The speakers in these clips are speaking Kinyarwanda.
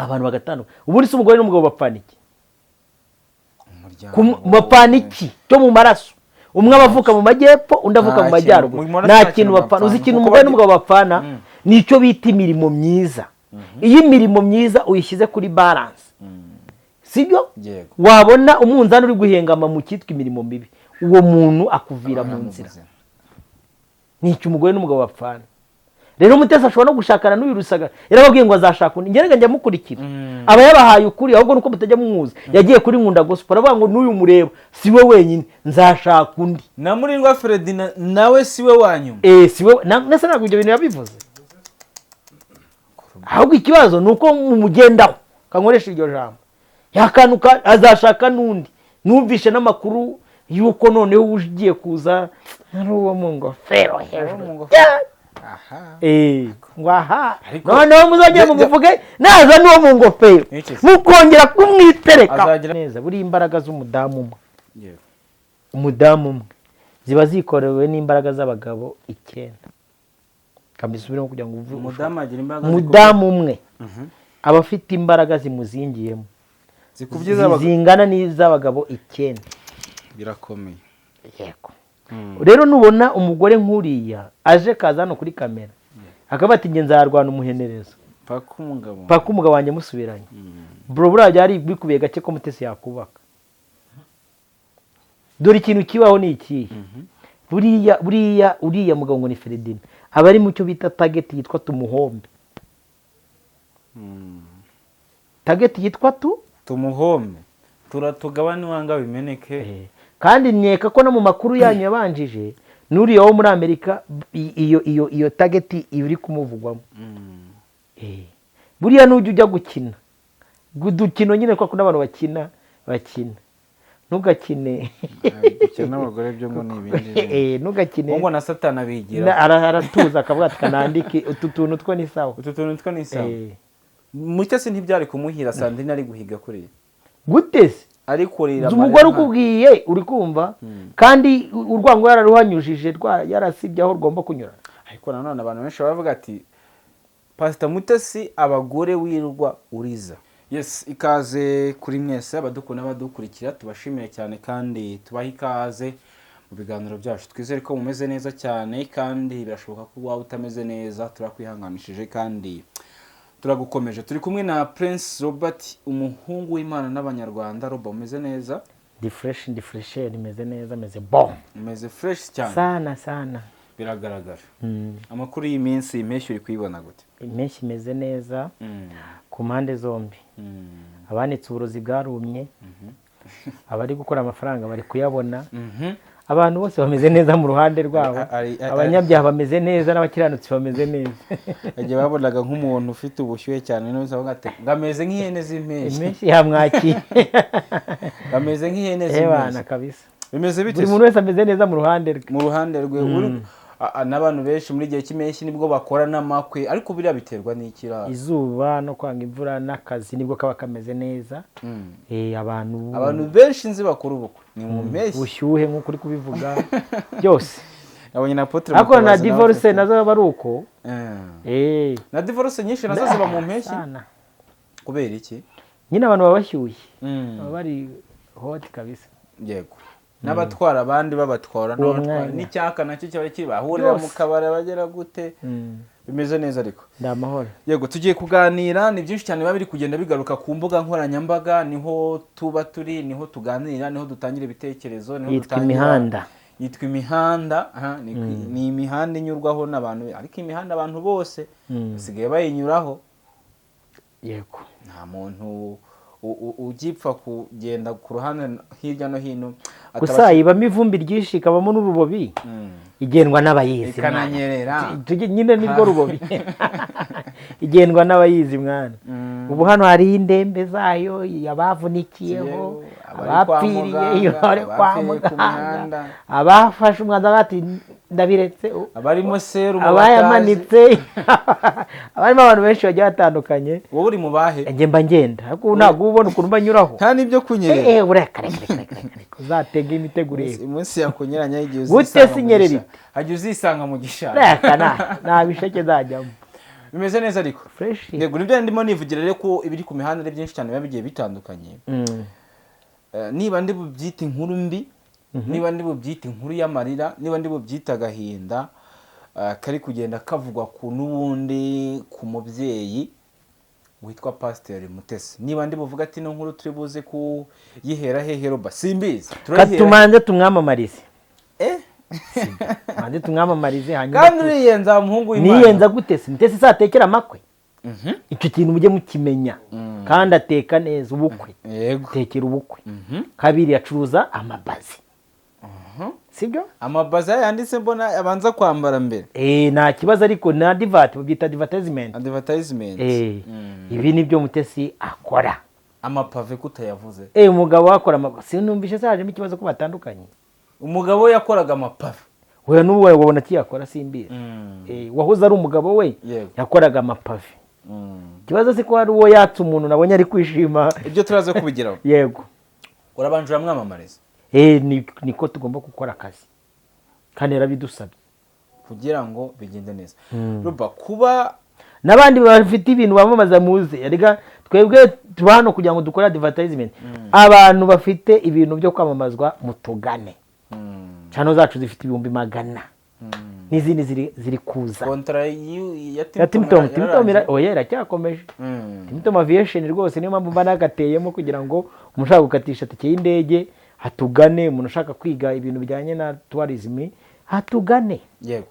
Abantu bagatandukana. Ubundi se umugore n'umugabo bapfana iki? Umuryango. Bapfana iki cyo mu maraso? Umwe aba avuka mu majyepfo, undi avuka Nta mu kintu- majyaruguru. mu maraso Nta nta kintu kintu bapfana. bapfana. Uzi ikintu Kuko umugore n'umugabo bapfana? Ni icyo bita imirimo myiza. Iyo imirimo myiza uyishyize kuri balance, sibyo? Yego. Wabona umunzani uri guhengama mu cyitwa imirimo mibi, uwo muntu akuvira mu nzira. Ni icyo umugore n'umugabo bapfana. Rero Umutesi ashobora no gushakana n'uyu Rusaga, yarababwiye ngo azashaka undi. Ngerega njya mukurikira, aba yabahaye ukuri, ahubwo nuko mutajya mumuzi. Yagiye kuri Nkunda Gospel aravuga ngo n'uyu mureba si we wenyine, nzashaka undi. Na Murindwa Ferdinand nawe si we wa nyuma. Eh, si we ndetse ntabwo ibyo bintu yabivuze. Ahubwo ikibazo ni uko mumugendaho, kankoresha iryo jambo, yakanuka azashaka n'undi. Numvishe n'amakuru y'uko noneho ugiye kuza ari uwo mu ngofero hejuru. Mu ngofero. Aha. Eh, ngo aha. Ariko- Noneho muzongere mumuvuge naza n'uwo mu ngofero, Iki se? mukongera kumwitereka Azagira- neza. Buriya imbaraga z'umudamu umwe, Yego. umudamu umwe, ziba zikorewe n'imbaraga z'abagabo icyenda. Kambisubiremo kugira ngo uvuge. Umudamu agira imbaraga. Umudamu umwe aba afite imbaraga zimuzingiyemo zikubye iz'abagabo zingana n'iz'abagabo icyenda. Birakomeye. Yego. Rero nubona umugore nk'uriya aje kaza hano kuri kamera akaba ati: "Njye nzarwana umuhenerezo paka umugabo paka umugabo wanjye musubiranye." Bro, buriya byari bikubiye gake ko Mutesi yakubaka. Dore ikintu kibaho ni ikihe? Buriya uriya mugabo ngo ni Feredina aba ari mu cyo bita target yitwa tumuhombe. Target yitwa tu Tumuhombe, turatugabane iwanga bimeneke. Kandi nkeka ko no mu makuru yanyu yabanjije n'uriya wo muri Amerika, iyo target iba iri kumuvugwamo. Buriya nujya ujya gukina udukino nyine, kwa kundi abantu bakina, ntugakine. Gukina n'abagore byo ngo ni ibindi. Ntugakine. Ngo na Satani abigira. Aratuza akavuga ati: "Kanandike utu tuntu two ni sawa." Utu tuntu two ni sawa. Mutesi ntibyari kumuhira, Sandrine ari guhiga kuriya. Gute se? Ari kurira. Umugore amarira. ukubwiye uri kumva, kandi urwango yararuhanyujije, yarasibye aho rugomba kunyura. Ariko nanone abantu benshi baravuga ati: "Pasita Mutesi, abagore wirwa uriza." Yes, ikaze kuri mwese abadukunda, abadukurikira, tubashimire cyane kandi tubahe ikaze mu biganiro byacu. Twizere ko mumeze neza cyane, kandi birashoboka ko waba utameze neza, turakwihanganishije kandi turagukomeje. Turi kumwe na Prince Robert, umuhungu w'Imana n'Abanyarwanda. Robert, umeze neza? Ndi fresh, ndi fresher, meze neza, meze bon. Umeze fresh cyane. Sana sana. Biragaragara. Amakuru y'iminsi, impeshyi uri kuyibona gute? Impeshyi imeze neza ku mpande zombi. Abanitse uburozi bwarumye, abari gukora amafaranga bari kuyabona, abantu bose bameze neza mu ruhande rwabo. Abanyabyaha bameze neza n'abakiranutsi bameze neza. Igihe babonaga nk'umuntu ufite ubushyuhe cyane n'ubusa bavuga ati ngo ameze nk'ihene z'impeshyi. Impeshyi yamwakiye. Ngo ameze nk'ihene Ebana z'impeshyi. kabisa. Bimeze bite Buri se? muntu wese ameze neza mu ruhande rwe. Mu ruhande rwe. N'abantu benshi muri gihe cy'impeshyi nibwo bakora n'amakwe, ariko biriya biterwa n'ikira? Izuba no kwanga imvura n'akazi nibwo kaba kameze neza. Abantu Abantu benshi nzi bakora ubukwe ni mu mpeshyi. Bushyuhe nk'uko uri kubivuga byose. Nabonye na Apotre Ariko na Mutabazi nawe divorce nazo aba ari uko. Na divorce nyinshi nazo ziba mu mpeshyi. Sana. Kubera iki? Nyine abantu baba bashyushye, baba bari hot kabisa. Yego, n'abatwara abandi babatwara Uwo n'abatwara mwanya. n'icyaka nacyo kiba kiri bahurira mu Byose. kabari bagera gute. Bimeze neza ariko? Ndi amahoro. Yego, tugiye kuganira. Ni byinshi cyane biba biri kugenda bigaruka ku mbuga nkoranyambaga, niho tuba turi, niho tuganirira, niho dutangira ibitekerezo, niho Yitwa dutangira. Imihanda. Yitwa Imihanda. Aha, ni imihanda inyurwaho n'abantu, ariko imihanda abantu bose basigaye bayinyuraho. Nta muntu ugipfa kugenda ku ruhande hirya no hino Gusa ibamo ivumbi ryinshi, ikabamo n'urubobi. Igendwa n'abayizi, mwana. Ikananyerera. Nyine nirwo rubobi, igendwa n'abayizi, mwana. Ubu hano hariho indembe zayo, abavunikiyeho, Abari kwa abapfiriyeyo, muganga, abari kwa abapfiriye ku muganga, mihanda. abafashe umwanzuro bati: "Ndabiretse." Abarimo serumu. Abayamanitse, abarimo abantu benshi bagiye batandukanye. Wowe uri mu bahe? Njye mba ngenda, ariko ubu ntabwo uba ubona ukuntu mba nyuraho. Nta n'ibyo kunyerera. Ureka, reka, reka, reka, reka, reka. Uzatege imitego urebe. Umunsi yakunyeranya igihe Gute uzisanga se mu inyerera gishanga. Hajya uzisanga mu gishanga. Reka, nta bisheke nzajyamo. Bimeze neza ariko. Fresh. Yego, nibyo ndimo nivugira rero, ko ibiri ku mihanda ari byinshi cyane, biba bigiye bitandukanye. Niba ndi bubyite inkuru mbi, niba ndi bubyite inkuru y'amarira, niba ndi bubyite agahinda kari kugenda kavugwa ku n'ubundi ku mubyeyi witwa Pasiteri Mutesi, niba ndi buvuga ati ino nkuru turi buze kuyihera hehe, Roba, simbizi. Turayihera. Katumanze tumwamamarize. Eh? Manze tumwamamarize, hanyuma Kandi uriyenza, muhungu w'Imana. Niyenza gute se? Mutesi satekera amakwe? Icyo kintu mujye mukimenya, kandi ateka neza ubukwe. Atekera ubukwe. Kabiri, acuruza amabazi, sibyo? Amabaza yanditse mbona abanza kwambara mbere. Eh, nta kibazo, ariko na advert babyita advertisement. Advertisement. Eh, ibi nibyo Mutesi akora. Amapave kutayavuze? Eh, umugabo wakora amapave, sinumvishe se hajemo ikibazo ko batandukanye? Umugabo we yakoraga amapave. We n'ubu wabona akiyakora, simbizi. Eh, wahoze ari umugabo we yakoraga amapave. Ikibazo si ko hari uwo yatse umuntu nabonye ari kwishima. Ibyo turaza kubigeraho. Yego. Urabanje uramwamamariza. Eh, niko tugomba gukora akazi, kandi yarabidusabye. Kugira ngo bigende neza, Ruba, kuba N'abandi bafite ibintu bamamaza muze. Erega twebwe tuba hano kugira ngo dukore advertisement. Abantu bafite ibintu byo kwamamazwa, mutugane. Channel zacu zifite 100,000 n'izindi ziri kuza. Kontara ya Ya Timtom. Timtom. Yararangiye? Oya, iracyakomeje. Timtom Aviation rwose, niyo mpamvu mba nagateyemo, kugira ngo umuntu ushaka gukatisha tike y'indege hatugane, umuntu ushaka kwiga ibintu bijyanye na tourism hatugane. Yego.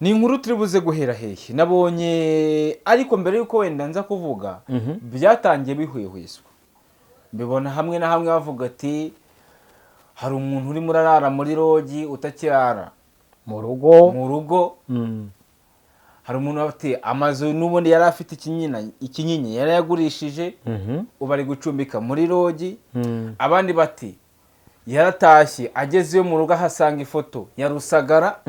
Ni inkuru turi buze guhera hehe? Nabonye, ariko mbere y'uko wenda nza kuvuga, byatangiye bihwihwiswa, mbibona hamwe na hamwe bavuga ati hari umuntu urimo urarara muri lodge utakirara mu rugo. Mu rugo. Hari umuntu afite amazu n'ubundi yari afite ikinyinya, ikinyinya yarayagurishije, ubu ari gucumbika muri lodge. Abandi bati yaratashye, agezeyo mu rugo ahasanga ifoto ya Rusagara.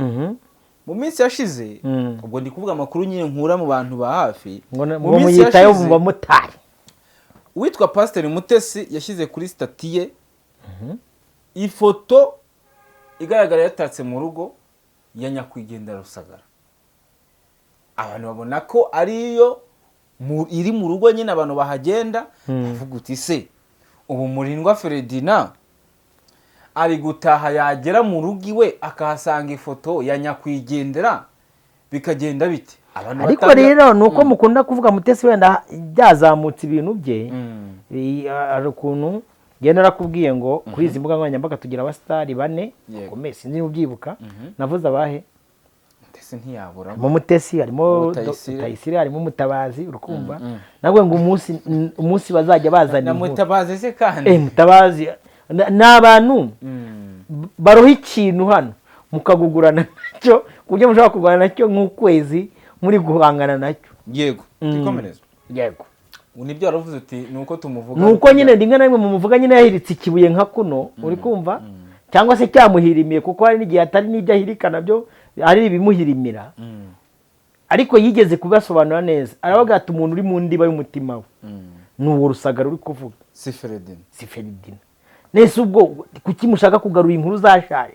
Mu minsi yashize, ubwo ndi kuvuga amakuru nyine nkura mu bantu ba hafi, ngo mu ngo minsi muyitayo yashize, mu bamotari. Uwitwa Pasiteri Mutesi yashyize kuri status ye ifoto igaragara yatatse mu rugo ya nyakwigendera Rusagara. Abantu babona ko ariyo iri mu rugo nyine, abantu bahagenda bavuga uti: "Se ubu Murindwa Feredina ari gutaha, yagera mu rugo iwe akahasanga ifoto ya nyakwigendera, bikagenda bite?" Abantu Ariko rero ni uko mukunda kuvuga Mutesi, wenda byazamutse ibintu bye. Hari ukuntu ngenda narakubwiye ngo kuri izi mbuga nkoranyambaga tugira abasitari bane bakomeye. Sinzi niba ubyibuka, navuze abahe? Mutesi ntiyaburamo. Harimo Mutesi, harimo Rutayisire. Rutayisire, harimo Mutabazi, urukumva nabwo ngo umunsi bazajya bazana Na inkuru. Mutabazi se kandi? Eh, Mutabazi ni abantu baroha ikintu hano mukagugurana nacyo, ku buryo mushobora kurwana nacyo nk'ukwezi muri guhangana nacyo. Yego, twikomereze. Yego. Nibyo waravuze uti ni uko tumuvuga. Ni uko nyine rimwe na rimwe mumuvuga nyine yahiritse ikibuye nka kuno, uri kumva, cyangwa se cyamuhirimiye, kuko hari n'igihe atari n'ibyo ahirika nabyo ari ibimuhirimira. Ariko yigeze kubasobanura neza, aravuga ati umuntu uri mu ndiba y'umutima we ni uwo Rusagara uri kuvuga. Si Feredina. Si Feridina. Nese ubwo kuki mushaka kugarura inkuru zashaje?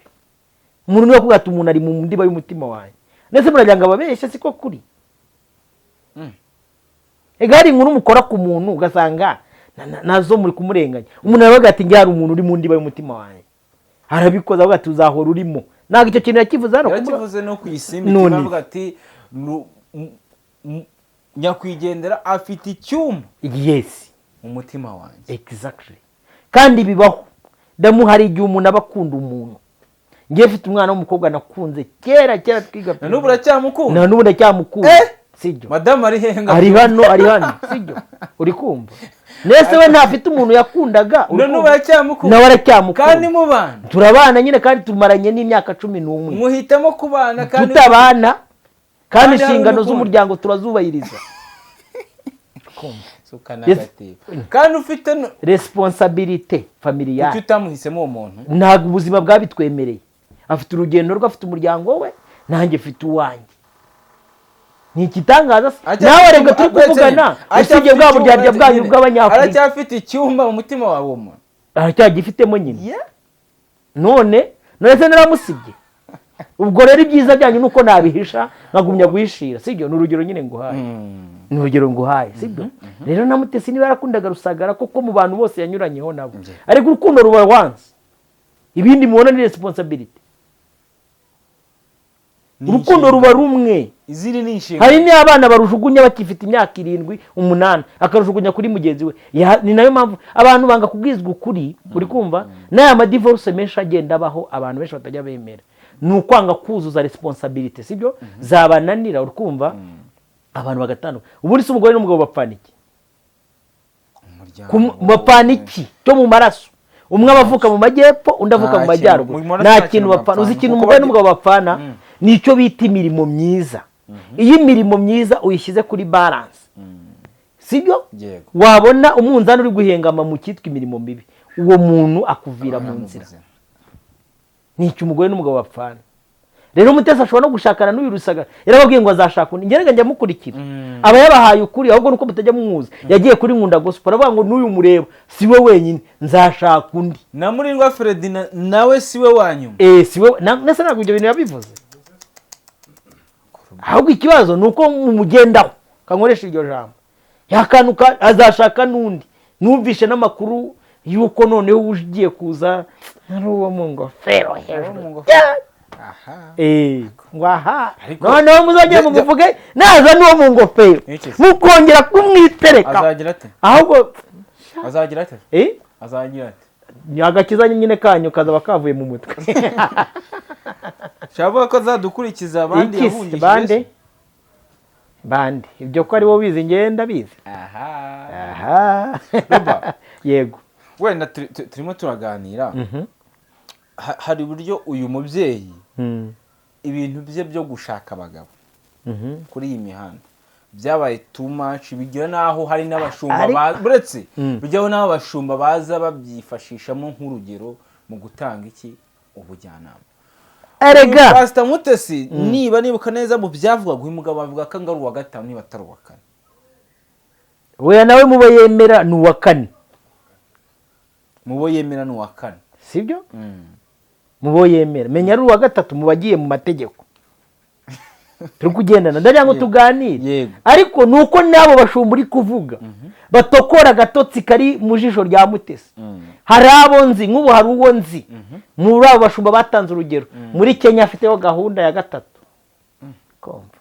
Umuntu niwe kuvuga ati umuntu ari mu ndiba y'umutima wanjye. Nese muragira ngo ababeshye? Siko kuri. Ega hari inkuru mukora ku muntu ugasanga nazo muri kumurenganya. Umuntu aravuga ati njye hari umuntu uri mu ndiba y'umutima wanjye, arabikoze, avuga ati uzahora urimo. Ntabwo icyo kintu yakivuze hano Yarakivuze no ku Isimbi. None. Bavuga ati nyakwigendera afite icyumba mu mutima wanjye. Exactly, kandi bibaho damu. Hari igihe umuntu aba akunda umuntu. Ngiye mfite umwana w'umukobwa nakunze kera kera twiga. Na n'ubu uracyamukunda? Na n'ubu ndacyamukunda. Eh? Sibyo? Madamu ari hehe ngo Ari hano, ari hano, sibyo? Uri kumva? Nese we ntafite umuntu yakundaga? Uri Na n'ubu kumva? aracyamukunda? Nawe aracyamukunda. Kandi mubana? Turabana nyine, kandi tumaranye n'imyaka 11. Muhitamo kubana kandi Tutabana kandi. Kandi hari Inshingano urukundo. z'umuryango turazubahiriza. Suka n'agatebo kandi ufite Responsabilité Kuki familiale. utamuhisemo uwo muntu? Ntabwo ubuzima bwabitwemereye. Afite urugendo rwe, afite umuryango we, nanjye mfite uwanjye. Ni igitangaza se? Nawe reka turi kuvugana, usibye bwa buryarya bwanyu bw'Abanyafurika. Aracyafite icyumba mu mutima wawe uwo muntu? Aracyagifitemo nyine. None se naramusibye? Ubwo rero ibyiza byanyu nuko nabihisha nkagumya guhishira, sibyo? Ni urugero nyine nguhaye, ni urugero nguhaye, sibyo? Rero na Mutesi niba yarakundaga Rusagara koko, mu bantu bose yanyuranyeho nabo, ariko urukundo ruba once, ibindi mubona ni responsibility. Ni Urukundo inshingano. ruba rumwe. Izindi ni inshingano. Hari n'abana barujugunya bakifite imyaka 7, 8, akarujugunya kuri mugenzi we. Ni nayo mpamvu abantu banga kubwizwa ukuri. Uri kumva n'aya madivorce menshi agenda abaho, abantu benshi batajya bemera, ni ukwanga kuzuza responsibility, sibyo? Zabananira, uri kumva, abantu bagatandukana. Ubundi se umugore n'umugabo bapfana iki? Umuryango. Bapfana iki cyo mu maraso? Umwe aba avuka mu majyepfo, undi avuka Nta mu kintu- majyaruguru. mu maraso Nta nta kintu kintu bapfana. bapfana. Uzi ikintu Kuko umugore n'umugabo bapfana? Ni icyo bita imirimo myiza. Iyo imirimo myiza uyishyize kuri balance, sibyo? Yego. Wabona umunzani uri guhengama mu cyitwa imirimo mibi, uwo muntu akuvira mu nzira. Ni icyo umugore n'umugabo bapfana. Rero Mutesi ashobora no gushakana n'uyu Rusagara. Yarababwiye ngo azashaka undi. Ngerega njya mukurikira, aba yabahaye ukuri, ahubwo nuko mutajya mumuzi. Yagiye kuri Nkunda Gospel aravuga ngo n'uyu mureba si we wenyine, nzashaka undi. Na Murindwa Ferdinand nawe si we wa nyuma. Eh, si we ndetse ntabwo ibyo bintu yabivuze. Ahubwo ikibazo ni uko mumugendaho, kankoresha iryo jambo, yakanuka azashaka n'undi. Numvishe n'amakuru y'uko noneho ugiye kuza ari uwo mu ngofero hejuru. Mu ngofero. Aha. Eh, ngo aha. Ariko- Noneho muzongere mumuvuge naza n'uwo mu ngofero, Iki se? mukongera kumwitereka. Azagira ate? Ahubwo Azagira ate? Eh. Azagira ate? Ni agakiza nyine kanyu kazaba kavuye mu mutwe. Shavuga ko azadukurikiza abandi Iki se? yahungishije. Bande bande? Ibyo ko ari wowe bizi, ngenda bizi. Aha. Aha. Ruba. Yego. Wenda turimo turaganira. Hari uburyo uyu mubyeyi ibintu bye byo gushaka abagabo kuri iyi mihanda byabaye too much, bigira n'aho hari n'abashumba buretse bijyaho n'aho abashumba baza babyifashishamo nk'urugero mu gutanga iki, ubujyanama. Erega Pastor Mutesi, niba nibuka neza mu byavugwaga, uyu mugabo avuga ko ngo ari uwa gatanu, niba atari uwa kane. Weya, nawe mubo yemera ni uwa kane. Mu bo yemera ni uwa kane. Sibyo? Mu bo yemera menya ari uwa gatatu mu bagiye mu mategeko. Turi kugendana, ndagira ngo tuganire. Ariko ni uko n'abo bashumba uri kuvuga batokora agatotsi kari mu jisho rya Mutesi. Hari abo nzi, nk'ubu hari uwo nzi muri abo bashumba batanze urugero, muri Kenya afiteho gahunda ya gatatu. Kumva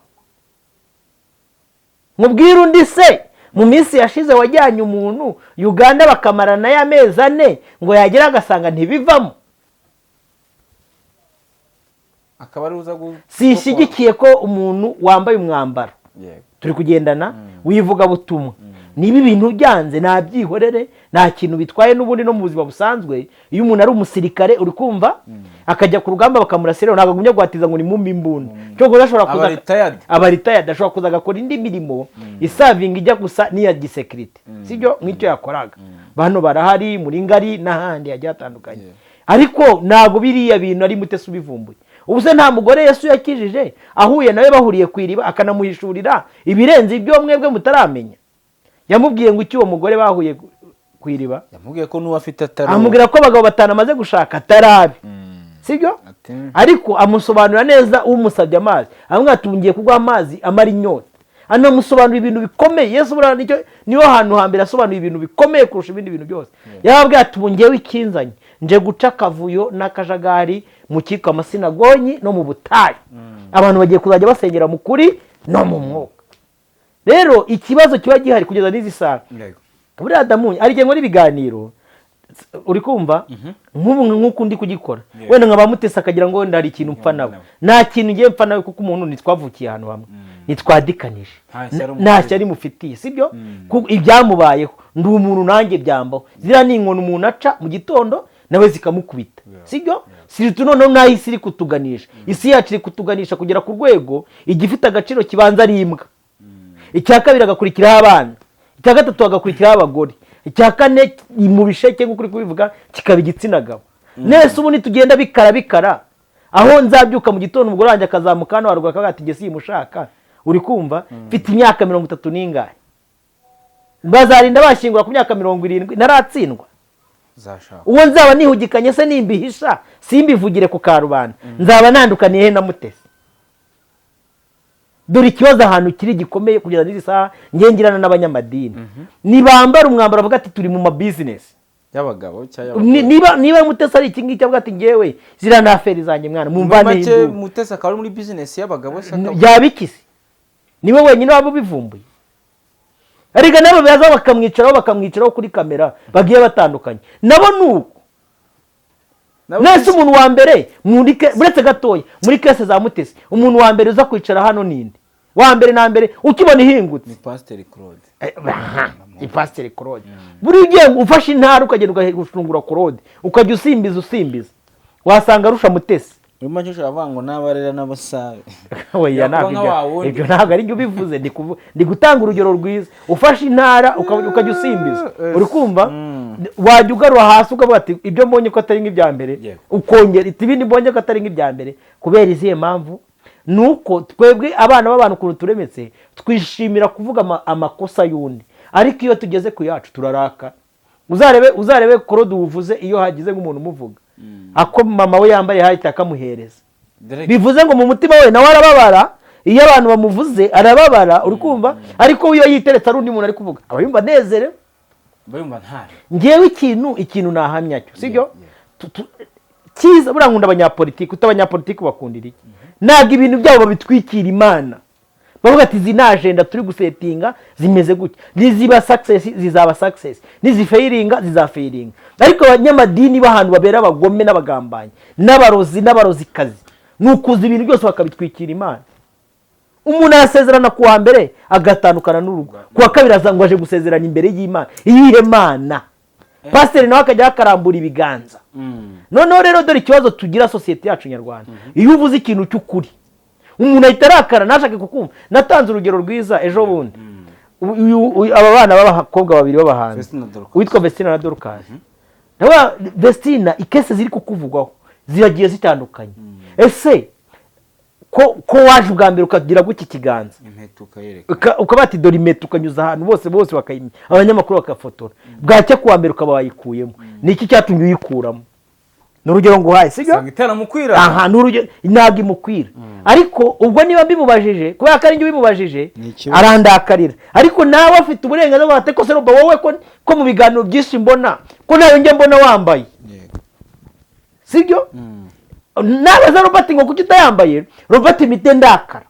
nkubwire undi se mu minsi yashize wajyanye umuntu Uganda bakamarana y'amezi 4, ngo yagera agasanga ntibivamo. Akaba ari uza Sinshyigikiye ko umuntu wambaye umwambaro, turi kugendana, w'ivugabutumwa, niba ibintu byanze nabyihorere, nta kintu bitwaye. N'ubundi no mu buzima busanzwe, iyo umuntu ari umusirikare, uri kumva, akajya ku rugamba bakamurasira, ntabwo agumya guhatiza ngo ni mumpe imbunda. Cyangwa ashobora kuza Aba retired. Aba retired, ashobora kuza agakora indi mirimo isavinga ijya gusa n'iya gisekirite, sibyo? Nk'icyo yakoraga. Bano barahari muri Ngari n'ahandi hagiye hatandukanye. Ariko ntabwo biriya bintu ari Mutesi ubivumbuye. Ubu se nta mugore Yesu yakijije ahuye nawe, bahuriye ku iriba, akanamuhishurira ibirenze ibyo mwebwe mutaramenya? Yamubwiye ngo icyo uwo mugore bahuye ku iriba? Yamubwiye ko n'uwo afite atari Amubwira ko abagabo batanu amaze gushaka atarabe, sibyo? Ati Ariko amusobanurira neza umusabye amazi, amubwira ati ngiye kuguha amazi amara inyota. Anamusobanurira ibintu bikomeye. Yesu buriya nicyo niho hantu hambere asobanuye ibintu bikomeye kurusha ibindi bintu byose. Yarababwiye ati ubu ngewe ikinzanye, nje guca akavuyo n'akajagari mu cyitwa amasinagonyi no mu butayu. Abantu bagiye kuzajya basengera mu kuri no mu mwuka. Rero ikibazo kiba gihari kugeza n'izi saha, buriya Adamu ari igihe nkora ibiganiro, uri kumva, nk'ubu nk'uko ndi kugikora, wenda nka ba Mutesi akagira ngo wenda hari ikintu mpfa nawe. Nta kintu ngiye mpfa nawe, kuko umuntu ntitwavukiye ahantu hamwe, ntitwadikanije. Nta shyari. Nta shyari mufitiye, sibyo? Kuko ibyamubayeho ndi umuntu nanjye byambaho. Ziriya ni inkoni umuntu aca mu gitondo nawe zikamukubita, sibyo? Siritu noneho n'aho isi iri kutuganisha, isi yacu iri kutuganisha kugera ku rwego igifite agaciro kibanza ari imbwa, icya kabiri hagakurikiraho abana, icya gatatu hagakurikiraho abagore, icya kane mu bisheke nk'uko uri kubivuga kikaba igitsina gabo. Nese ubu nitugenda bikara bikara, aho nzabyuka mu gitondo umugore wanjye akazamuka hano haruguru akavuga ati njye simushaka, uri kumva, mfite imyaka 30 n'ingahe, bazarinda bashyingura ku myaka 70 naratsindwa. Uzashaka. Uwo nzaba nihugikanye se nimbihisha simbivugire ku karubanda, nzaba nandukaniye he na Mutesi? Dore ikibazo ahantu kiri gikomeye kugeza n'izi saha ngengirana n'abanyamadini, nibambara umwambaro bavuga ati turi mu ma business y'abagabo cyangwa y'abagore. Niba Mutesi ari iki ngiki, avuga ati ngewe ziriya ni affaires zanjye mwana, Muri mumvane make induru. Mutesi akaba ari muri business y'abagabo se akaba Yaba ikisi niwe wenyine waba ubivumbuye? Erega nabo baza bakamwicaraho kuri kamera bagiye batandukanye, nabo ni uko. Nabo Nese umuntu wa mbere uretse gatoya, muri case za Mutesi, umuntu wa mbere uza kwicara hano ninde wa mbere na mbere ukibona ihingutse? Ni Pasiteri Claude. Aha, ni Pasiteri Claude. Buri ugiye ufashe intara ukagenda ugashungura Claude, ukajya usimbiza usimbiza, wasanga arusha Mutesi. Muri make ushobora kuvuga ngo n'abarera n'abasabe. Oya. Yakuba Ntabwo nka ibyo wa wundi. Ibyo ntabwo ari byo ubivuze. Ndi gutanga urugero rwiza. Ufashe intara ukajya usimbiza, uri kumva, wajya ugarura hasi ukavuga ati ibyo mbonye ko atari nk'ibya mbere, Yego. ukongera iti ibindi mbonye ko atari nk'ibya mbere. Kubera izihe mpamvu? Ni uko twebwe abana b'abantu ukuntu turemetse, twishimira kuvuga amakosa y'undi, ariko iyo tugeze ku yacu turaraka. Uzarebe Claude uvuze, iyo hagize nk'umuntu umuvuga ako mama we yambaye hahita akamuhereza. Direct. Bivuze ngo mu mutima we nawe arababara, iyo abantu bamuvuze arababara, uri kumva? Ariko iyo yiteretse ari undi muntu ari kuvuga, aba yumva anezerewe. Bayumva ntare. Ngewe ikintu nahamya cyo sibyo, Yeah. Cyiza buriya nkunda abanyapolitiki. Uta abanyapolitiki bakundira iki? Ntabwo ibintu byabo babitwikira Imana. Bavuga ati izi ni agenda turi gusettinga, zimeze gutya, niziba success zizaba success, nizifailinga zizafailinga. Ariko abanyamadini b'ahantu babera abagome n'abagambanyi n'abarozi n'abarozikazi, ni ukuza ibintu byose bakabitwikira Imana. Umuntu arasezerana ku wa mbere, agatandukana n'urugo ku wa kabiri, aza ngo aje gusezerana imbere y'Imana. Iyihe Mana? Pasiteri nawe akajya akarambura ibiganza. Noneho rero dore ikibazo tugira, sosiyete yacu nyarwanda, iyo uvuze ikintu cy'ukuri umuntu ahita arakara ntashake kukumva. Natanze urugero rwiza ejo bundi. Aba bana b'abakobwa babiri b'abahanzi, Vestina na Dorcas. uwitwa Vestina na Dorcas. Ndabona Vestina icase ziri kukuvugwaho ziragiye zitandukanye. Ese ko waje ubwa mbere ukagira gutya ikiganza, Impeta ukayereka, ukaba ati dore impeta, ukanyuza ahantu bose bose bakayimenya, abanyamakuru bakafotora, bwacya kuwa mbere ukaba wayikuyemo, ni iki cyatumye uyikuramo? Ni urugero nguhaye, sibyo? Usanga itaramukwira. Aha ni urugero, ntabwo imukwira. Ariko ubwo niba mbimubajije kubera ko ari njye ubimubajije, Ni ikibazo. arandakarira. Ariko nawe afite uburenganzira bwa ko se Roba, wowe ko mu biganiro byinshi mbona ko nawe njye mbona wambaye, Yego. sibyo? Nabaza Robert ngo kuki utayambaye, Robert mite ndakara,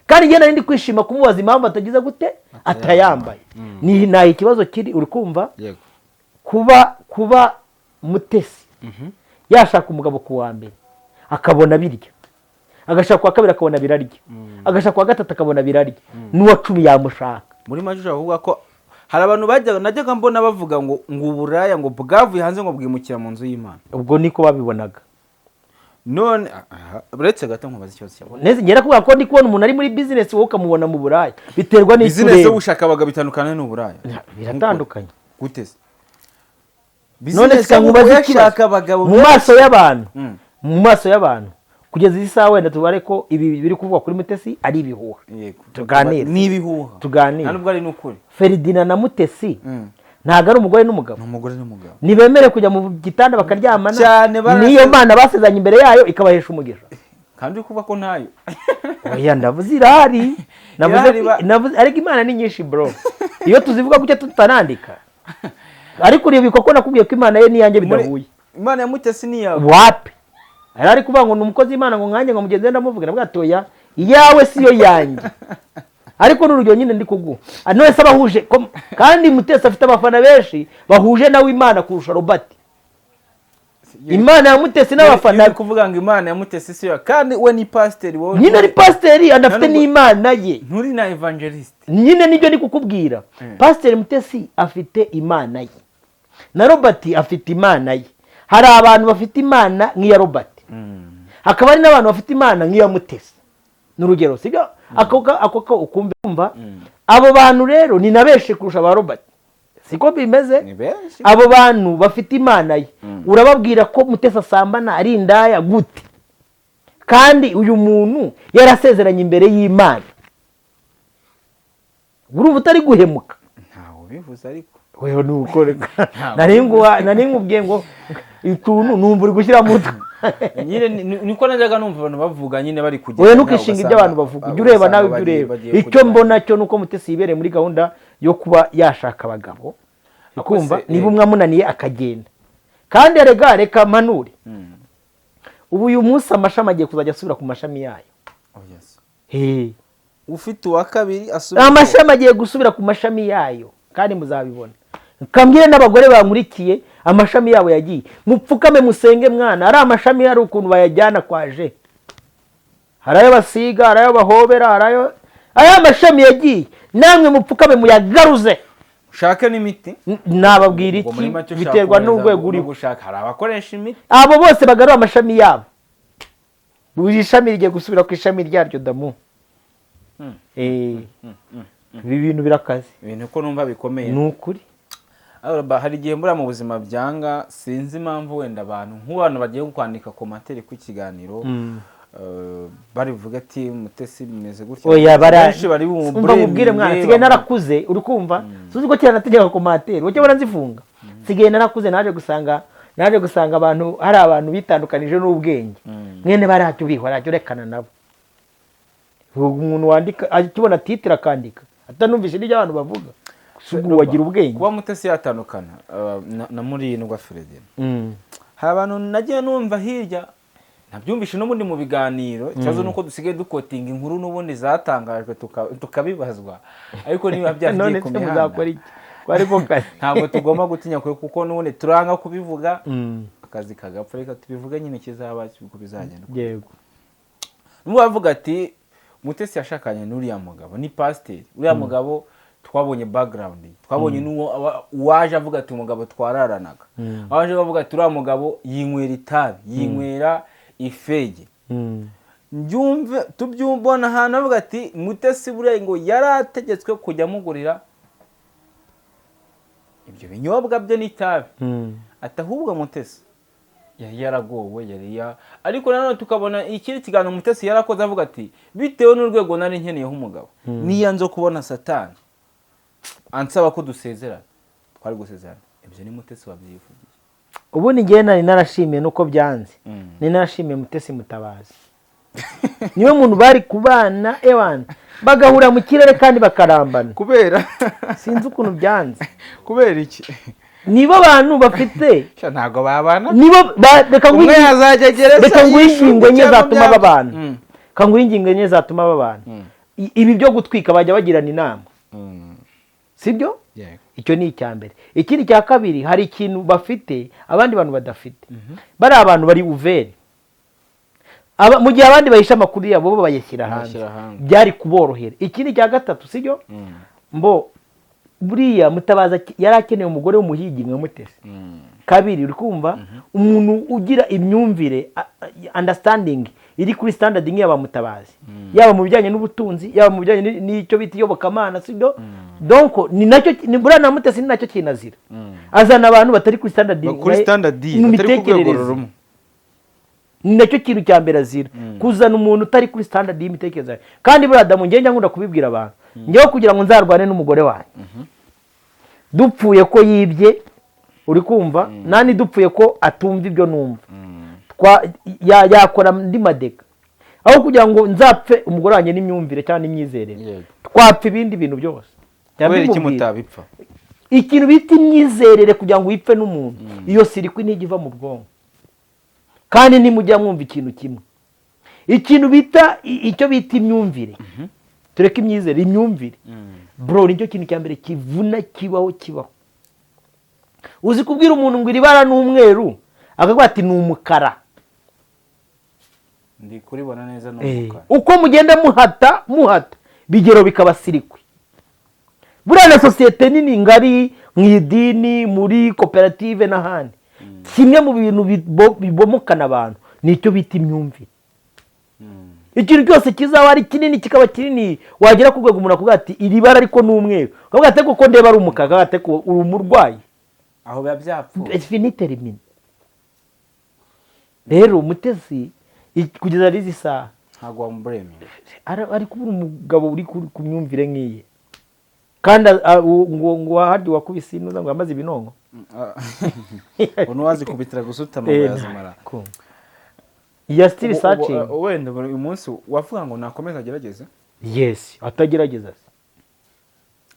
kandi njye nari ndi kwishima kumubaza impamvu atagize gute atayambaye. Ni ntaho ikibazo kiri, uri kumva? Yego. Kuba Mutesi yashaka umugabo ku wa mbere akabona birya, agashaka kuwa kabiri akabona birarya, agashaka kuwa gatatu akabona birarya, n'uwa 10 yamushaka. Muri make ushobora kuvuga ko hari abantu bajyaga najyaga mbona bavuga ngo uburaya ngo bwavuye hanze ngo bwimukira mu nzu y'Imana. Ubwo niko babibonaga. None aha, uretse gato nkubaza ikibazo cyawe. Neza, ngera kuvuga ko ndi kubona umuntu ari muri business, wowe ukamubona mu buraya, biterwa n'icyo Business yo ureba. gushaka abagabo bitandukanye n'uburaya? Biratandukanye. Gute se? None Business yo sikamubaza gushaka ikibazo abagabo mu maso y'abantu, mu maso y'abantu kugeza iyi saha, wenda tubare ko ibi biri kuvugwa kuri Mutesi ari ibihuha. Yego. Tuganire. Ni ibihuha. Tuganire. Nta nubwo ari n'ukuri. Feridina na Mutesi ntabwo ari umugore n'umugabo? Ni umugore n'umugabo. Ntibemere kujya mu gitanda bakaryamana? Cyane, Niyo Mana basezeranye imbere yayo ikabahesha umugisha? Kandi uri kuvuga ko ntayo. Oya, ndavuze irahari. Navuze Irahari navuze ariko Imana ni nyinshi bro, iyo tuzivuga gutya tutanandika. Ariko uribuka ko nakubwiye ko Imana ye n'iyanjye bidahuye? Imana ya Mutesi ni iyawe? Wapi, yari ari kuvuga ngo ni umukozi w'Imana, ngo nkanjye ngo mugenzi we ndamuvuga, ndavuga ati oya, iyawe siyo yanjye. Ariko ni urugero nyine ndi kuguha. Ah, none se abahuje kandi Mutesi afite abafana benshi bahuje nawe Imana kurusha Robert. Imana ya Mutesi n'abafana Uri kuvuga ngo Imana ya Mutesi si yo, kandi we ni pasiteri, wowe Nyine ari pasiteri, anafite n'Imana ye. Nturi na evangelist. Nyine nibyo ndi kukubwira. Pasiteri Mutesi afite Imana ye na Robert afite Imana ye. Hari abantu bafite Imana nk'iya Robert, hakaba hari n'abantu bafite Imana nk'iya Mutesi. Ni urugero, sibyo? Ako ko ukumva umva, abo bantu rero ni na benshi kurusha ba Robert, siko bimeze? Ni benshi. Abo bantu bafite Imana ye, urababwira ko Mutesi asambana, ari indaya gute, kandi uyu muntu yarasezeranye imbere y'Imana? Urumva utari guhemuka? Ntawe. Ubivuze ariko Wewe ni uko nari nkubwiye ngo utuntu numva uri gushyira mu mutwe. Nyine niko najyaga numva abantu bavuga nyine bari kugenda. Wewe ntukishinga ibyo abantu bavuga, ujya ureba nawe ibyo ureba. Icyo mbona cyo nuko Mutesi yibereye muri gahunda yo kuba yashaka abagabo, ukumva niba umwe amunaniye akagenda. Kandi erega reka mpanure, ubu uyu munsi amashami agiye kuzajya asubira ku mashami yayo. Ufite uwa kabiri asubira, amashami agiye gusubira ku mashami yayo, kandi muzabibona. Kambwire n'abagore bankurikiye amashami yabo yagiye, mupfukame musenge mwana. Ari amashami hari ukuntu bayajyana kwaje, hari ayo basiga, hari ayo bahobera, hari ayo aya mashami yagiye, namwe mupfukame muyagaruze, ushake n'imiti. Nababwira iki, biterwa n'urwego uriho. Hari abakoresha imiti, abo bose bagarura amashami yabo. Buri shami rigiye gusubira ku ishami ryaryo damu. Ibi bintu birakaze, ibintu ko numva bikomeye, ni ukuri. Hari igihe mbura mu buzima byanga, sinzi impamvu wenda abantu nk'abantu bagiye kwandika commentaire ku kiganiro bari buvuga ati Mutesi bimeze gutya. Oya bari bumubwire mwana, nsigaye narakuze, uri kumva suzi ko kera nategeka commentaire ucyo baranzifunga. Nsigaye narakuze, naje gusanga abantu hari abantu bitandukanije n'ubwenge, mwene baracyo bihora cyo rekana nabo. Umuntu wandika akibona titre akandika atanumvise n'ibyo abantu bavuga, sugu wagira ubwenge. Kuba Mutesi yatandukana na Murindwa Freddy, hari abantu nagiye numva hirya nabyumvishe n'ubundi mu biganiro. Ikibazo nuko dusigaye dukotinga inkuru n'ubundi zatangajwe tukabibazwa, ariko niba byagiye ku mihanda ntabwo tugomba gutinya kuko n'ubundi turanga kubivuga, akazi kagapfa, reka tubivuge nyine kizaba uko bizagenda. Yego, n'ubu bavuga ati Mutesi yashakanye n'uriya mugabo ni pasiteri, uriya mugabo twabonye background, twabonye n'uwo waje avuga ati umugabo twararanaga, waje bavuga ati uriya mugabo yinywera itabi, yinywera ifege. Mbyumve tubyumbona ahantu avuga ati Mutesi buriya ngo yarategetswe kujya amugurira ibyo binyobwa bye n'itabi, ati ahubwo Mutesi yari yaragowe, yari ya. Ariko nanone tukabona ikindi kiganiro Mutesi yarakoze avuga ati bitewe n'urwego nari nkeneyeho umugabo, niya nzo kubona Satani ansaba ko dusezerana, twari gusezerana. Ibyo ni Mutesi wabyivugiye. Ubundi ngiye nari narashimiye nuko byanze, nari narashimiye Mutesi Mutabazi. Niwe muntu bari kubana ewana bagahura mu kirere kandi bakarambana. Kubera sinzi ukuntu byanze. Kubera iki? Nibo bantu bafite ntago babana, nibo reka nguhe ingingo enye zatuma babana. Reka nguhe ingingo enye zatuma babana. Ibi byo gutwika bajya bagirana inama, sibyo? Icyo ni icya mbere. Ikindi cya kabiri, hari ikintu bafite abandi bantu badafite. Bari abantu bari uvere, mu gihe abandi bahisha amakuru yabo bo bayashyira hanze, byari kuborohera. Ikindi cya gatatu, sibyo? Mbo buriya Mutabaza yari akeneye umugore w'umuhigi nka Mutesi. Kabiri, uri kumva umuntu ugira imyumvire understanding iri kuri standard nk'iyaba Mutabazi, yaba mu bijyanye n'ubutunzi, yaba mu bijyanye n'icyo bita iyobokamana, sibyo? Donc ni nacyo ni buriya na Mutesi ni nacyo kinazira, azana abantu batari kuri standard, kuri standard batari ku rwego rumwe. Ni nacyo kintu cya mbere azira, kuzana umuntu utari kuri standard y'imitekerereze. Kandi buriya Adamu njye nkunda kubibwira abantu, njyewe kugira ngo nzarwane n'umugore wanjye dupfuye ko yibye, uri kumva nani dupfuye ko atumva ibyo numva, yakora ndi madeka, aho kugira ngo nzapfe umugore wanjye n'imyumvire cyangwa n'imyizerere, twapfa ibindi bintu byose. Kubera iki mutabipfa? Ikintu bita imyizerere kugira ngo wipfe n'umuntu, iyo sirikwi ntijya iva mu bwonko. Kandi ntimujya mwumva ikintu kimwe, ikintu bita icyo bita imyumvire, tureke imyizerere, imyumvire bro nicyo kintu cya mbere kivuna kibaho kibaho. Uzi kubwira umuntu ngo iri bara ni umweru akavuga ati ni umukara, ndi kuribona neza ni umukara. Uko mugenda muhata muhata bigero bikaba sirikwi. Buriya na sosiyete nini ngari mu idini, muri koperative n'ahandi, kimwe mu bintu bibomokana abantu nicyo bita imyumvire. Ikintu cyose kizaba ari kinini kikaba kinini, wagera ku rwego umuntu akavuga ati iri bara ariko ni umweru, akavuga ati kuko ndeba ari umukara, akavuga ati ko uri umurwayi, aho biba byapfuye finite rimini. Rero Mutesi kugeza ari isaha ntabwo wamuburemye, ari kubura umugabo uri ku myumvire nk'iye. Kandi ngo harya wakubise inuza ngo yamaze ibinonko. Ubu wazikubitira gusutama ngo yazimara. Ya still searching. Wenda uyu munsi wavuga ngo nakomeza agerageze. Yes, atagerageza se.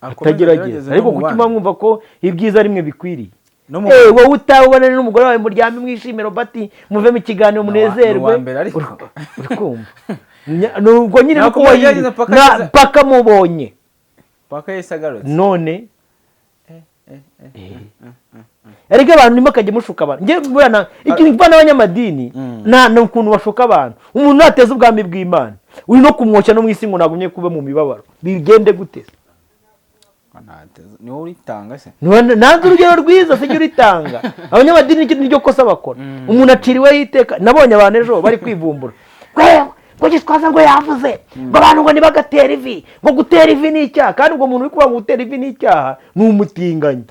Atagerageza. Ariko kuki mwumva ko ibyiza rimwe bikwiriye? Wowe utabona n'umugore wawe muryame mwishimire Robert, muve mu kiganiro munezerwe. Uri kumva? Nubwo nyine nuko paka mubonye. Paka yisagarutse. None ariko abantu nimo kajya mushuka abantu. Nge bwana ikintu bana abanyamadini na ukuntu bashuka abantu. Umuntu nateza ubwami bw'Imana uri no kumwoshya no mwisi ngo nagumye kuba mu mibabaro. Bigende gute? Ni wowe uritanga se? Nanze urugero rwiza sijya uritanga. Abanyamadini niryo kosa bakora. Umuntu aciriwe iteka. Nabonye abantu ejo bari kwivumbura. Ngo Gitwaza ngo yavuze ngo abantu ngo nibagatera ivi, ngo gutera ivi ni icyaha. Kandi ubwo muntu uri kuvuga ngo gutera ivi ni icyaha ni umutinganyi.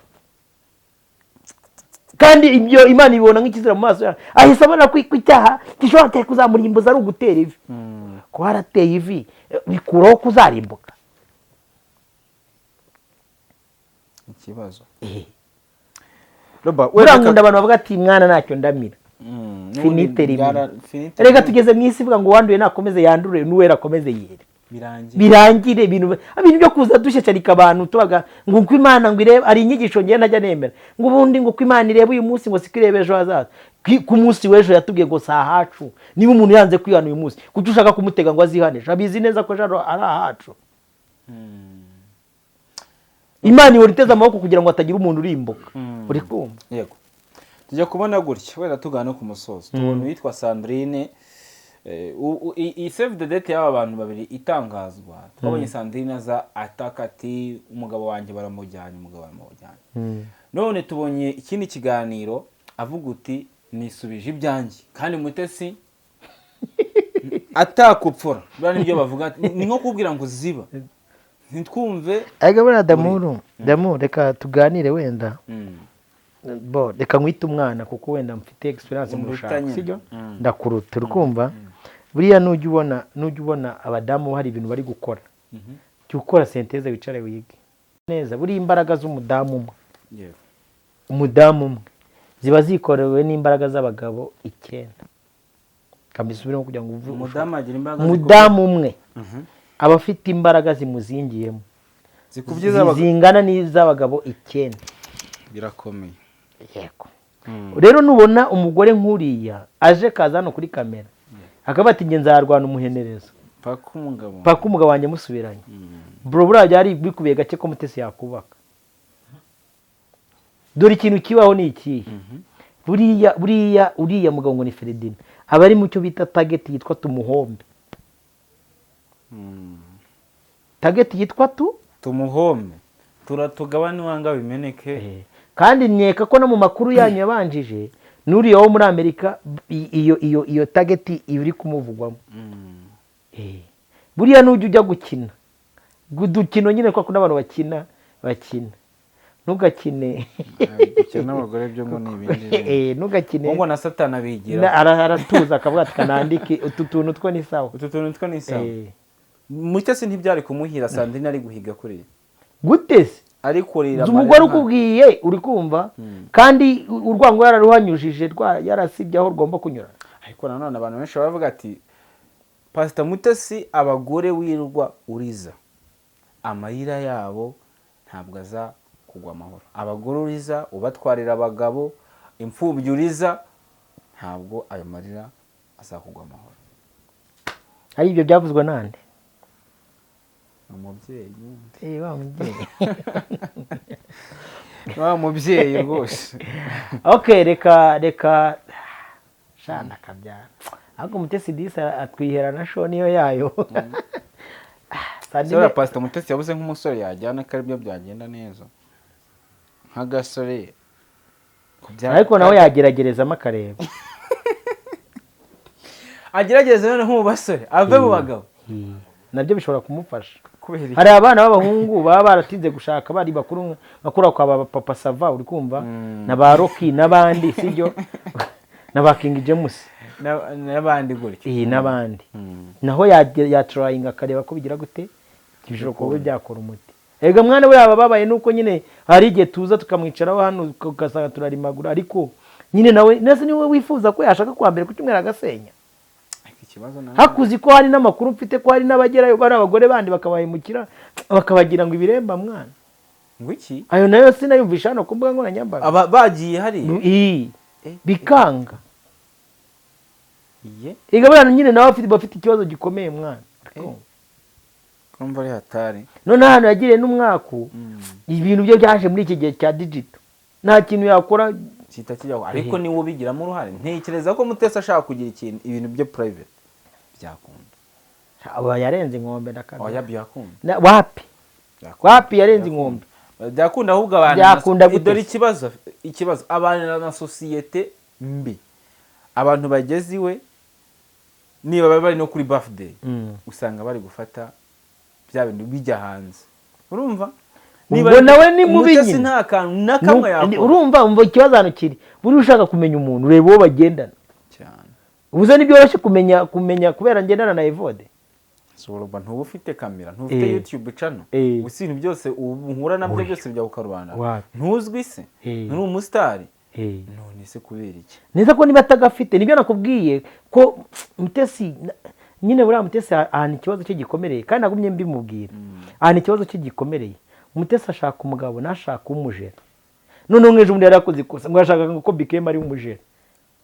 Kandi ibyo Imana ibibona nk'ikizira mu maso yayo. Ahise abona ko icyaha gishobora kuzamurimbuza ari ugutera ivi. Ko harateye ivi bikuraho kuzarimbuka. Ikibazo. Roba wenda abantu bavuga ati mwana ntacyo ndamira. Finite rimwe. Reka tugeze mu isi ivuga ngo wanduye nakomeze yandure n'uwera akomeze yere. Birangire ibintu byo kuza dushyashyarika abantu tubaga ngo uko Imana ngo irebe ari inyigisho ngiye ntajya nemera. Ngo ubundi ngo uko Imana irebe uyu munsi ngo siko irebe ejo hazaza. Ku munsi w'ejo yatubwiye ngo si ahacu. Niba umuntu yanze kwihana uyu munsi kuki ushaka kumutega ngo azihanishe? Abizi neza ko ejo ari ahacu. Imana ihora iteze amaboko kugira ngo hatagira umuntu urimbuka. Uri kumva? Yego. Tujya kubona gutya wenda tugana ku musozo. Tubona uwitwa Sandrine, iyi save the date y'aba bantu babiri itangazwa. Twabonye Sandrine aza ataka ati umugabo wanjye baramujyanye, umugabo baramujyanye. None tubonye ikindi kiganiro avuga uti nisubije ibyanjye kandi Mutesi atakupfura. Buriya nibyo bavuga, ni nko kubwira ngo ziba. Ntitwumve. Ariko buriya Damu reka tuganire wenda. Bo reka nkwite umwana kuko wenda mfite experience mu rushako, sibyo? Ndakuruta urukumva. Buriya nujya ubona abadamu hari ibintu bari gukora. Jya ukora senteze wicare wige neza. Buriya imbaraga z'umudamu umwe, umudamu umwe ziba zikorewe n'imbaraga z'abagabo 9. Kambisubiremo kugira ngo uvuge umudamu agira imbaraga. Umudamu umwe aba afite imbaraga zimuzingiyemo zingana n'iz'abagabo 9. Birakomeye. Yego. Rero nubona umugore nkuriya aje kaza hano kuri kamera akaba ati nge nzarwana umuhenerezo paka umugabo wanjye musubiranye. Bro buriya byari bikubiye gake ko Mutesi yakubaka. Dore ikintu kibaho ni ikihe? Buriya uriya mugabo ngo ni Ferdinand aba ari mu cyo bita target yitwa tumuhombe. Target yitwa tumuhombe. Turatugabana wanga bimeneke. Kandi nkeka ko no mu makuru yanyu yabanjije nuriya wo muri Amerika iyo target iri kumuvugwamo. Buriya nujya ujya gukina gudukino nyine kwa kuna abantu bakina ntugakine gukina abagore byo ngo ni ibindi. Ntugakine ngo na Satana bigira aratuza akavuga ati kanandike utu tuntu two ni sawa. Utu tuntu two ni sawa. Mutesi ntibyari kumuhira Sandrine ari guhiga kuri gute se? Ari kurira umugore ukubwiye uri kumva kandi urwango yararuhanyujije yarasibye aho rugomba kunyura. Ariko nanone abantu benshi baravuga ati Pastor Mutesi abagore wirwa uriza amarira yabo ntabwo aza kugwa amahoro. Abagore uriza ubatwarira abagabo, imfubyi uriza ntabwo ayo marira azakugwa amahoro. Ari ibyo byavuzwe nande? Umubyeyi. Wa mubyeyi. Wa mubyeyi rwose. Okay, reka shana kabyara. Ahubwo Mutesi disa atwihera na show niyo yayo. Sandrine Pastor Mutesi yabuze nk'umusore yajyana ko aribyo byagenda neza. Nk'agasore. Ariko nawe yageragerezamo akareba. Agerageze none mu basore ave mu bagabo. Nabyo bishobora kumufasha. Hari abana b'abahungu baba baratinze gushaka bari bakuru bakura kwa ba Papa Sava uri kumva na ba Rocky n'abandi sibyo na ba King James n'abandi gutyo n'abandi naho ya trying akareba ko bigira gute bishobora kuba byakora umuti. Ega mwana we yaba ababaye, nuko nyine hari igihe tuza tukamwicaraho hano ugasanga turarimagura, ariko nyine nawe nese niwe wifuza ko yashaka kuwa mbere ku cyumweru agasenya. Ariko ikibazo nawe Hakuzi ko hari n'amakuru mfite ko hari n'abagerayo bari abagore bandi bakabahemukira, bakabagira ngo ibiremba mwana. Ngo iki? Ayo nayo sinayumvisha hano ku mbuga nkoranyambaga. Aba bagiye hariya. Ii, bikanga. Ye. Ega buriya nyine nawe bafite ikibazo gikomeye mwana. Kumva ari hatari. None ahantu yagiriye n'umwaku, ibintu bye byaje muri iki gihe cya digital, nta kintu yakora. Kita kijyaho, ariko niwe ubigiramo uruhare. Ntekereza ko Mutesi ashaka kugira ikintu, ibintu bye private byakunda. Aba yarenze inkombe ndakabya. Oya, byakunda. Wapi? Byakunda. Wapi, yarenze inkombe. Byakunda ahubwo abantu Byakunda gute dore se? Ikibazo abantu na sosiyete mbi, abantu bageze iwe, niba bari bari no kuri birthday, usanga bari gufata bya bintu bijya hanze, urumva? Ubwo nawe ni mubi Mutesi nyine. nta kantu na kamwe yakora. Urumva, umva ikibazo hano kiri, buriya ushaka kumenya umuntu ureba uwo bagendana. Cyane. Ubuze ntibyoroshye kumenya kubera ngendana na Evode. Urumva, ntuba ufite kamera, ntufite YouTube channel, gusa ibintu byose ubu uhura nabyo Oya. byose bijya kukarubanda. Wapi. Ntuzwi se? Nturi umusitari? None se kubera iki? Neza ko niba atagafite, nibyo nakubwiye ko Mutesi nyine, buriya Mutesi ahantu ikibazo cye gikomereye, kandi nagumye mbimubwira ahantu ikibazo cye gikomereye. Mutesi ashaka umugabo, ntashaka umujera. Noneho nk'ejo bundi yari yakoze ikosa ngo yashakaga ko Bikema ari umujera,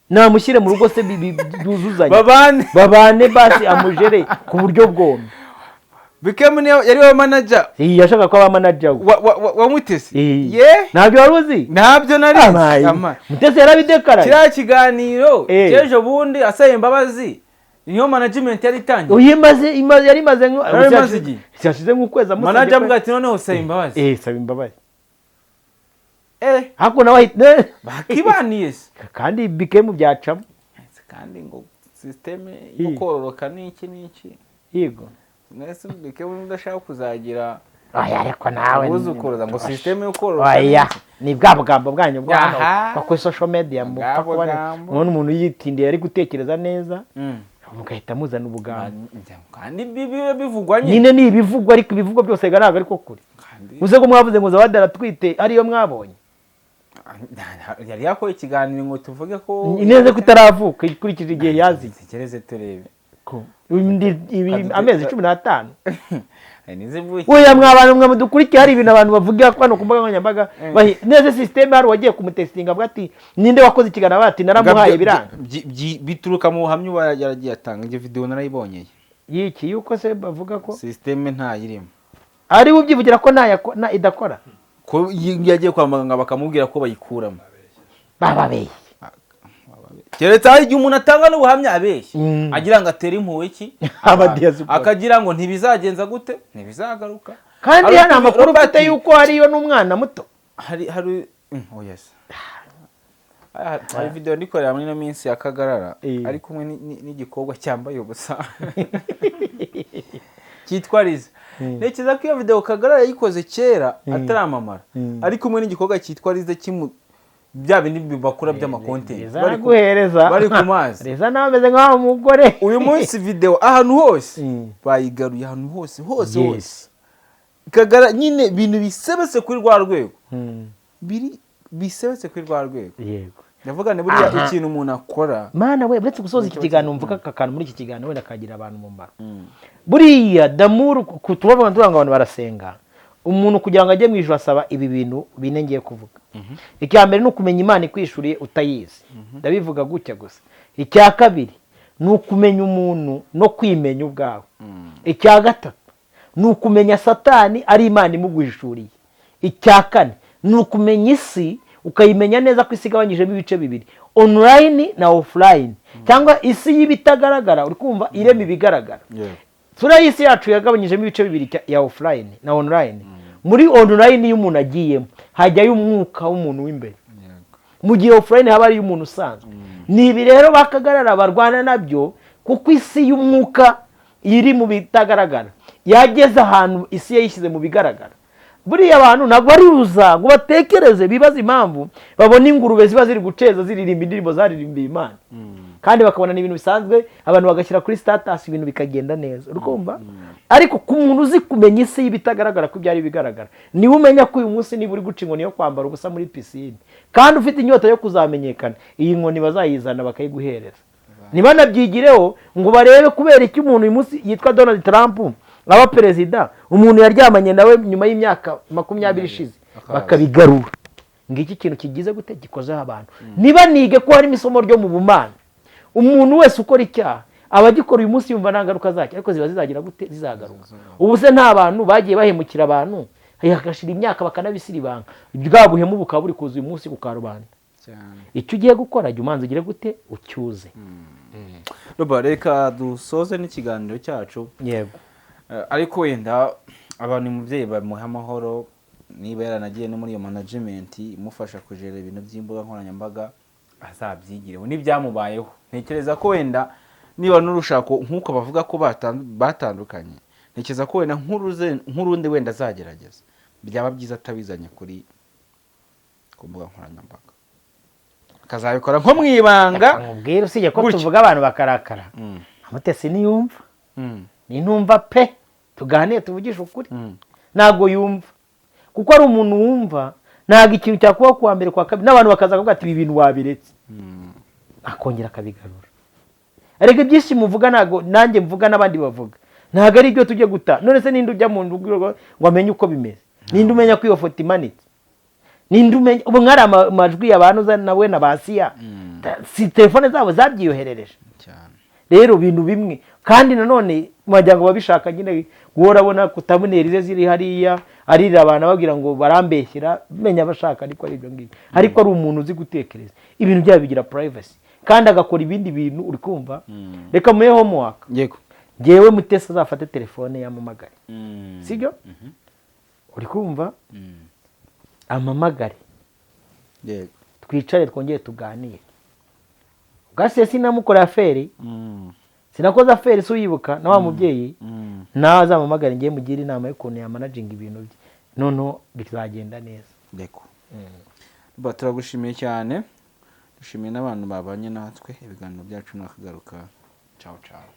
namushyire mu rugo se byuzuzanye. Babane. Babane basi, amujere ku buryo bwombi. Bikemu niyo yari we manager? Iyi yashakaga ko aba manager we. Wa Mutesi? Iyi. Ye. Ntabyo wari uzi? Ntabyo nari nzi. Amaye. Amaye. Mutesi yarabidekaraye. Kiriya kiganiro cy'ejo bundi asaba imbabazi, niyo management yari itangiye. Uyu imaze imaze yari imaze nko Yari imaze igihe. Yashize nk'ukwezi amusabye Manager ko avuga ati: "Noneho saba imbabazi." Saba imbabazi. Eh. Hako nawe ahita Bakibaniye se. Kandi Bikemu byacamo. Kandi ngo système yo kororoka n'iki n'iki. Yego. Mwese Bikemu udashaka kuzagira Oya, ariko nawe abuzukuruza, ngo système yo kororoka Oya. n'iki. Ni bwa bugambo bwanyu bwa hano Aha. bwo kuri social media mupfa Bwa kuba bugambo. mubona umuntu yitindiye ari gutekereza neza, mugahita muzana ubugambo. Kandi bibe bivugwa nyine. Nyine ni ibivugwa, ariko ibivugwa byose ntabwo ariko kuri. Kandi Uze ko mwavuze ngo Zawadi aratwite, ariyo mwabonye. Yari yakoye ikiganiro ngo tuvuge ko Neza ko itaravuka ikurikije igihe yaziye. Tekereze turebe. Amezi 15. Hari n'izivuye. Oya, mwa bantu mwe mudukurikiye, hari ibintu abantu bavuga ko hano ku mbuga nkoranyambaga neza système, hari uwagiye kumutestinga avuga ati: "Ninde wakoze ikiganiro?" Bati: "Naramuhaye," biranga. Bituruka mu buhamya uba yaragiye atanga. Iyo video narayibonyeye. Yiki yuko se bavuga ko Système ntayirimo. Ari we ubyivugira ko idakora. Ko iyo yagiye kwa muganga bakamubwira ko bayikuramo. Bababeshye. Keretse hari igihe umuntu atanga n'ubuhamya abeshya, agira ngo atere impuhwe iki Aba diaspora. akagira ngo ntibizagenza gute, ntibizagaruka. Kandi Hari hano amakuru Robert, ufite yuko hariyo n'umwana muto. Hari oh yes, hari video ndikorera muri ino minsi ya Kagarara, ari kumwe n'igikobwa cyambaye ubusa cyitwa Liza. Ntekereza ko iyo video Kagarara yayikoze kera ataramamara, ari kumwe n'igikobwa cyitwa Liza kimu bya bindi bakora by'amakontenti. Liza araguhereza. Bari ku mazi. Liza nawe ameze nk'aho umugore. Uyu munsi video ahantu hose bayigaruye, ahantu hose hose hose. Kagara nyine ibintu bisebetse kuri rwa rwego, biri bisebetse kuri rwa rwego. Ndavuga ni buriya ikintu umuntu akora. Mana we, uretse gusoza iki kiganiro, mvuga aka kantu muri iki kiganiro wenda kagira abantu umumaro. Buriya damuru tubavuga tuvuga ngo abantu barasenga, umuntu kugira ngo ajye mu ijuru asaba ibi bintu bine ngiye kuvuga. Icya mbere ni ukumenya Imana ikwishuriye utayizi, ndabivuga gutya gusa. Icya kabiri ni ukumenya umuntu no kwimenya ubwawe. Icya gatatu ni ukumenya Satani ari Imana imuguhishuriye. Icya kane ni ukumenya isi, ukayimenya neza ko isi igabanyijemo ibice bibiri, online na offline, cyangwa isi y'ibitagaragara, uri kumva, irema ibigaragara. Sura y'isi yacu yagabanyijemo ibice bibiri, ya offline na online. Muri online iyo umuntu agiyemo hajyayo umwuka w'umuntu w'imbere, mu gihe offline haba hariyo umuntu usanzwe. Ni ibi rero bakagarara barwana nabyo, kuko isi y'umwuka iri mu bitagaragara yageze ahantu isi yayishyize mu bigaragara. Buriya abantu ntabwo baribuza ngo batekereze, bibaze impamvu babona ingurube ziba ziri guceza ziririmba indirimbo zaririmbiye Imana. Kandi bakabona ni ibintu bisanzwe, abantu bagashyira kuri status, ibintu bikagenda neza, urikumva? Ariko ku muntu uzi kumenya isi y'ibitagaragara ko byari bigaragara, niwe umenya ko uyu munsi niba uri guca inkoni yo kwambara ubusa muri pisine kandi ufite inyota yo kuzamenyekana, iyi nkoni bazayizana bakayiguhereza. Ntibanabyigireho ngo barebe kubera iki umuntu uyu munsi yitwa Donald Trump aba perezida, umuntu yaryamanye nawe nyuma y'imyaka 20 ishize, Akaza. bakabigarura. Ngiki kintu kigize gute gikozeho abantu. Ntibanige ko harimo isomo ryo mu bumana. Umuntu wese ukora icyaha aba agikora uyu munsi yumva nta ngaruka zacyo, ariko ziba zizagira gute? Zizagaruka. Ubu se nta bantu bagiye bahemukira abantu hagashira imyaka bakanabisiribanga, bwa buhemu bukaba buri kuza uyu munsi ku karubanda? Cyane. Icyo ugiye gukora, jya umanza ugire gute? Ucyuze. Roba, reka dusoze n'ikiganiro cyacu. Yego. Ariko wenda abantu, umubyeyi bamuha amahoro, niba yaranagiye no muri iyo management imufasha kujera ibintu by'imbuga nkoranyambaga, azabyigireho n'ibyamubayeho. Ntekereza ko wenda niba n'urushako nk'uko bavuga ko batandukanye, ntekereza ko wenda nk'urundi wenda azagerageza, byaba byiza atabizanye ku mbuga nkoranyambaga, akazabikora nko mu ibanga. Nkubwire, usibye ko Gutya. tuvuga abantu bakarakara, Mutesi niyumva, nintumva pe, tuganire, tuvugishe ukuri, ntabwo yumva, kuko ari umuntu wumva. Ntabwo ikintu cyakubaho kuwa mbere, kuwa kabiri, n'abantu bakaza kuvuga ati: "Ibi bintu wabiretse," akongera akabigarura. Ariko ibyinshi muvuga, ntabwo nanjye mvuga n'abandi bavuga, ntabwo ari ibyo tujye guta. None se ninde ujya mu nzu ngo amenye uko bimeze? Ninde umenya ko iyo foto imanitse? Ninde umenya ubu nk'ari amajwi abantu nawe na ba Siya? Si telefone zabo zabyiyoherereje? Cyane. Rero ibintu bimwe kandi nanone wagira ngo babishaka nyine guhora abona kutabonera ize ziri hariya, arira abantu ababwira ngo barambeshyira, menya abashaka. Ariko ari ibyo ngibyo, ariko ari umuntu uzi gutekereza, ibintu byabo bigira privacy kandi agakora ibindi bintu, uri kumva? Reka muhe homework. Yego. Ngewe Mutesi azafate telefone yamamagare, sibyo? Uri kumva? Amamagare. Yego. Twicare twongere tuganire. Ubwasiye sinamukorera affaire, sinakoze affaire, si uyibuka na wa mubyeyi? Nazamamagare, ngiye mugire inama y'ukuntu yamanaginga ibintu bye, noneho bizagenda neza. Yego. Ba, turagushimiye cyane, dushimiye n'abantu babanye natwe. Ibiganiro byacu nakagaruka. Ciao ciao.